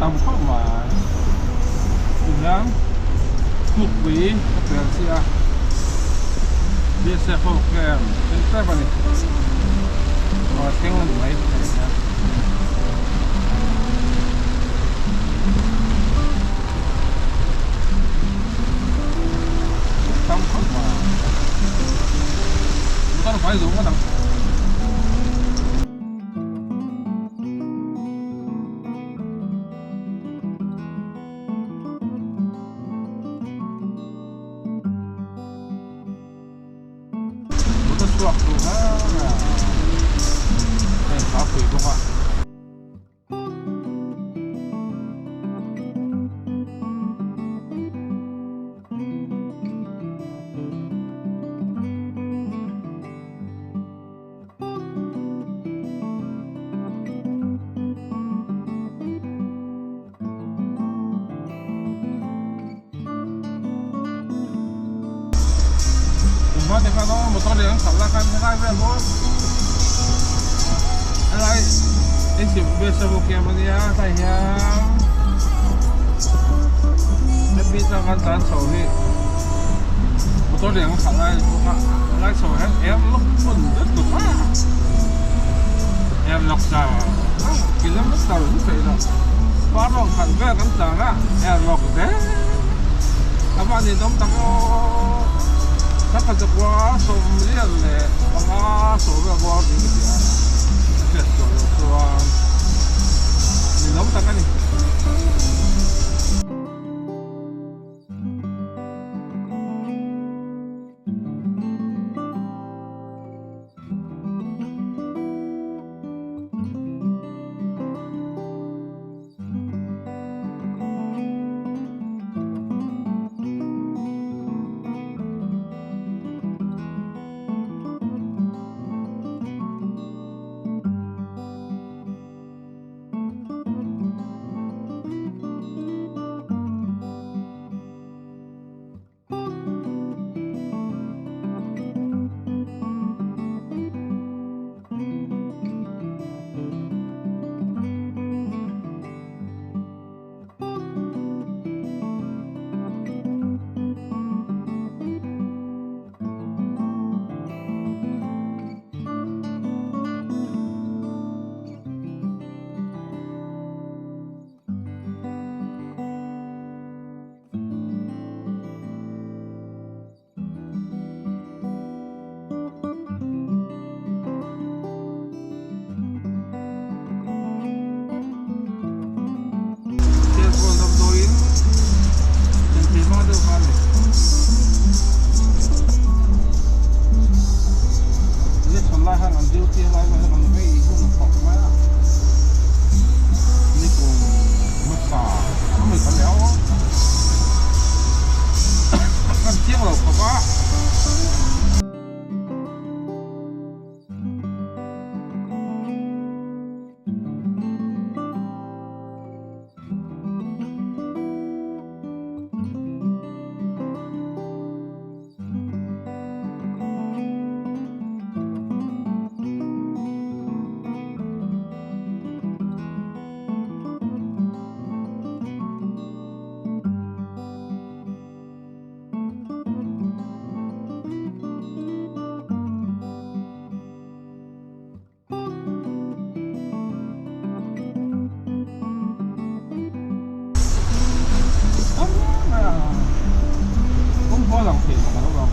Tam khawp mai. Tihian Pukpui a pel chiah a, BSF ho camp thleng tep a ni. Aw thleng a ni mai hei hian. Tam khawp mai. Motor fai duh ngawt ang. Motor chhuak tur kha hei a pui bawk a. Tumah te khan aw motor leh an khalh la khan helai vel maw helai insiam kiam ania tlai hian hemi tang kan tlan chho hi motor leh an khalh lai ani bawk a helai chho hian air lock hmun vek tawp a air lock sa kilometer an sawi lo par rawng khat vel kan tlan a air lock zel a van ninawm tak aw thla khat zakua sawmriat leh panga sawm vel bawr niin ka hria a hriat sual loh chuan ninawm tak a ni. Serkawn damdawiin thlen thei hma deuh kha a ni. Election lai khan an duty a lai vel khan vei hun a thawk mai a. Nikum hmasa a mi kha leh aw. Kan chiang lo khawp a. Kawng lang thei mak a lo lang.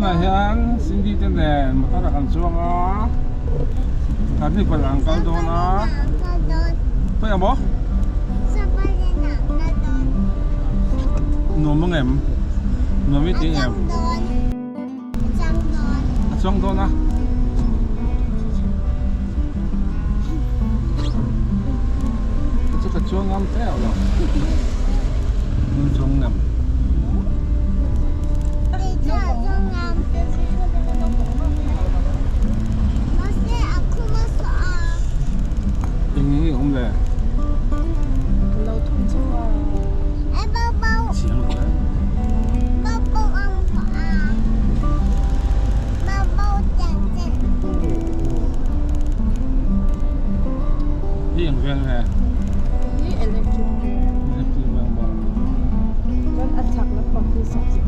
Tunah hian Cindy te nen motor ah kan chuang a, Carnival ah an kal dawn a. Khawiah maw? Nuam ang em? Nuam i ti em? A chuang dawn a. Ka chu ka chuang ngam teuh lo. Nun chuang ngam. Eng nge awm le? Chiang lo e. Hi eng veng nge? Hi electric Electric veng bawk. Chuan a chhak lampang hi sakchi